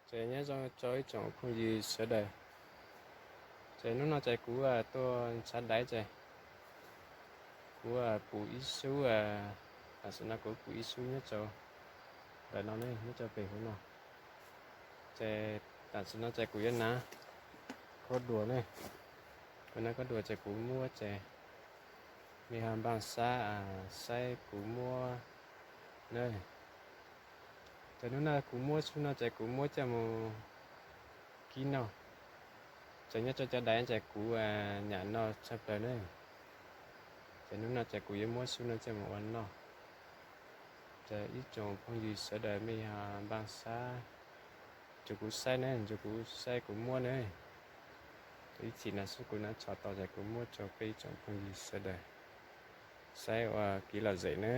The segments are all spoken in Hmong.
Ces nyob zoo rau ib tsoom phooj ywg sawv daws. Ces hnub no ces kuv tuaj ntshav daiv ces kuv pum ib xub, tam sim no kuv pum ib xub nyob rau ntawm no ne, nyob rau pem hauv no. Ces tam sim no ces kuv yuav hnav khaub dua ne, kuv hnav khaub dua ces kuv muab ces me ho npaj sab saib kuv muab na. Ces hnub no kuv muab xub no ces kuv muab coj mus kib noj. Ces nyob rau cov daiv ces kuv nyam noj tshaj plaws ne. Ces hnub no ces kuv yuav muab xub no coj mus ua noj. Ces ib tsoom phooj ywg sawv daws mej ho npaj sab, nrog kuv saib ne, nrog kuv saib kuv muab ne. Ib chim no xwb kuv hnav tsho tau ces kuv muab rau peb ib tsoom phooj ywg sawv daws saib ua kev lom zem ne.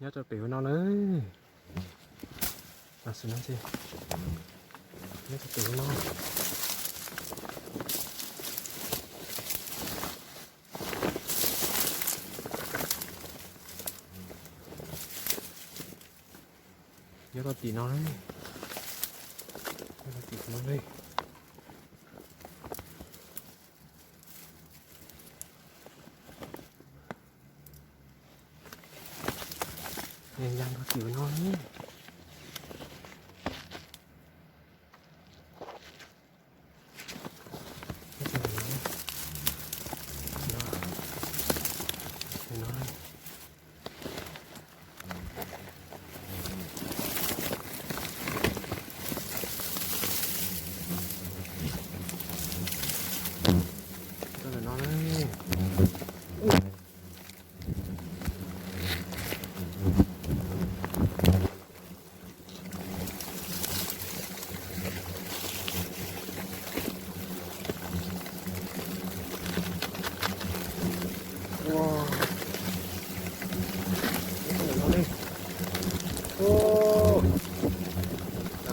Nyob rau pem hauv no na. Tam sim no ces nyob rau pem hauv no. Nyob rau tim no, nyob rau tim no li. Nyob rau tim no.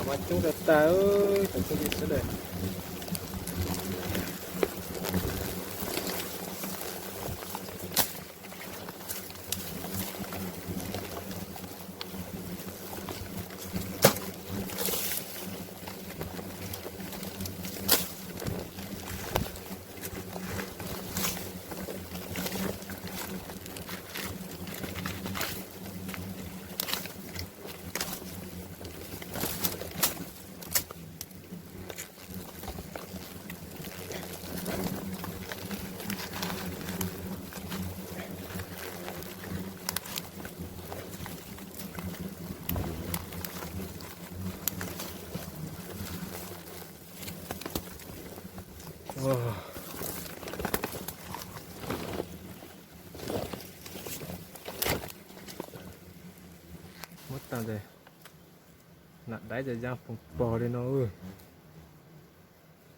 Mas coob tag tag, tsoom phooj ywg sawv daws. Muab tag tes, nam daiv ces yaa poog pog li no,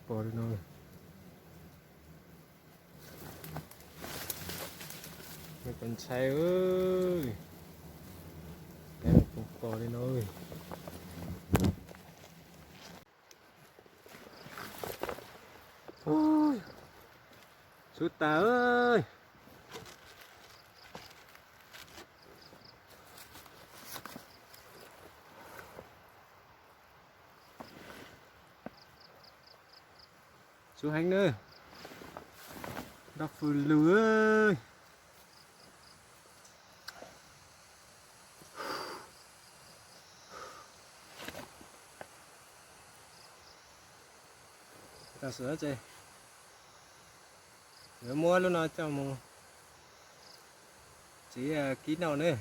pog li no. Mej puas ntshai, daiv poog pog li no. Xub tas, xub heev na, nroj fws lug. Tam sim no ces yuav muab lub no coj mus txiv kib noj ne.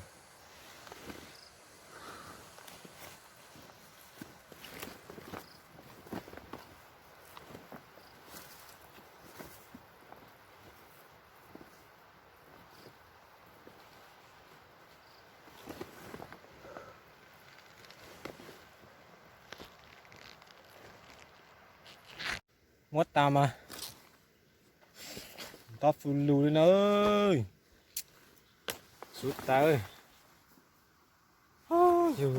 Muab tas mas nroj fws lug li na. Xub tas, yog